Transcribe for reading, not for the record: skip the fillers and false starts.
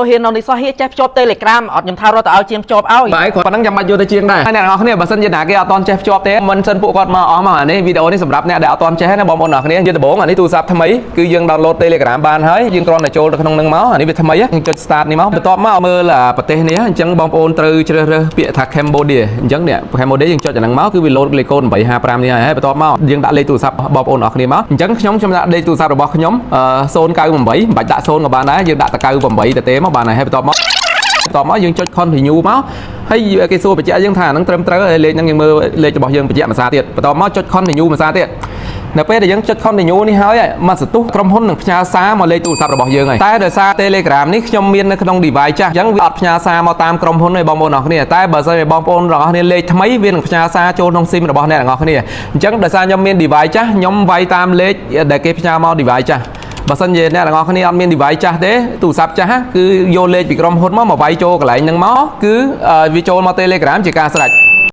ហ៊ាននៅនេះសោះហៀចេះភ្ជាប់ Telegram អត់ខ្ញុំថារត់ទៅឲ្យជាងភ្ជាប់ឲ្យ បាទគាត់ប៉ុណ្ណឹងចាំបាច់យកទៅជាងដែរហើយអ្នកទាំងអស់គ្នាបើសិនជាណាគេអត់តន់ចេះភ្ជាប់ទេមិនសិនពួកគាត់មកអស់មកអានេះវីដេអូនេះសម្រាប់អ្នកដែលអត់តន់ចេះណាបងប្អូនទាំងអស់គ្នាជាដំបូងអានេះទូរស័ព្ទថ្មីគឺយើង download Telegram បានហើយយើងគ្រាន់តែចូលទៅក្នុងនឹងមកអានេះវាថ្មីយើងចុច start នេះមកបន្ទាប់មកមើលប្រទេសនេះអញ្ចឹងបងប្អូនត្រូវជ្រើសរើសពាក្យថា Cambodia អញ្ចឹងនេះ Cambodia យើងចុចអាហ្នឹងមកគឺវា load លេខកូដ855នេះហើយបន្ទាប់មកយើងដាក់លេខទូរស័ព្ទបងប្អូនទាំងអស់គ្នាមកអញ្ចឹងខ្ញុំខ្ញុំដាក់លេខទូរស័ព្ទរបស់ខ្ញុំ098មិនបាច់ដាក់0ក៏បានដែរយើងដាក់តែ98ទៅទេមកបានហើយហើយបន្ទាប់មក បន្ទាប់មកយើងចុច continue មកហើយគេសួរបញ្ជាក់យើងថាហ្នឹងត្រឹមត្រូវហើយលេខហ្នឹងយើងមើលលេខរបស់យើងបញ្ជាក់មួយសារទៀតបន្ទាប់មកចុច continue មួយសារទៀតនៅពេលដែលយើងចុច continue នេះហើយមកសន្ទុះក្រុមហ៊ុននឹងផ្ញើសារមកលេខទូរស័ព្ទរបស់យើងហើយតែដោយសារ Telegram នេះខ្ញុំមាននៅក្នុង device ចាស់អញ្ចឹងវាអត់ផ្ញើសារមកតាមក្រុមហ៊ុនទេបងប្អូនអរគ្នាតែបើសិនជាបងប្អូនទាំងអស់គ្នាលេខថ្មីវានឹងផ្ញើសារចូលក្នុង SIM របស់អ្នកទាំងអស់គ្នាអញ្ចឹងដោយសារខ្ញុំមាន device ចាស់ខ្ញុំវាយតាមលេខដែលគេផ្ញើមក device ចាស់បើសិនជាអ្នកទាំងអស់គ្នាអត់មាន device ចាស់ទេទូរស័ព្ទចាស់គឺយកលេខពីក្រុមហ៊ុនមកមកវាយចូលកន្លែងហ្នឹងមកគឺវាចូលមក Telegram ជាការស្រេច។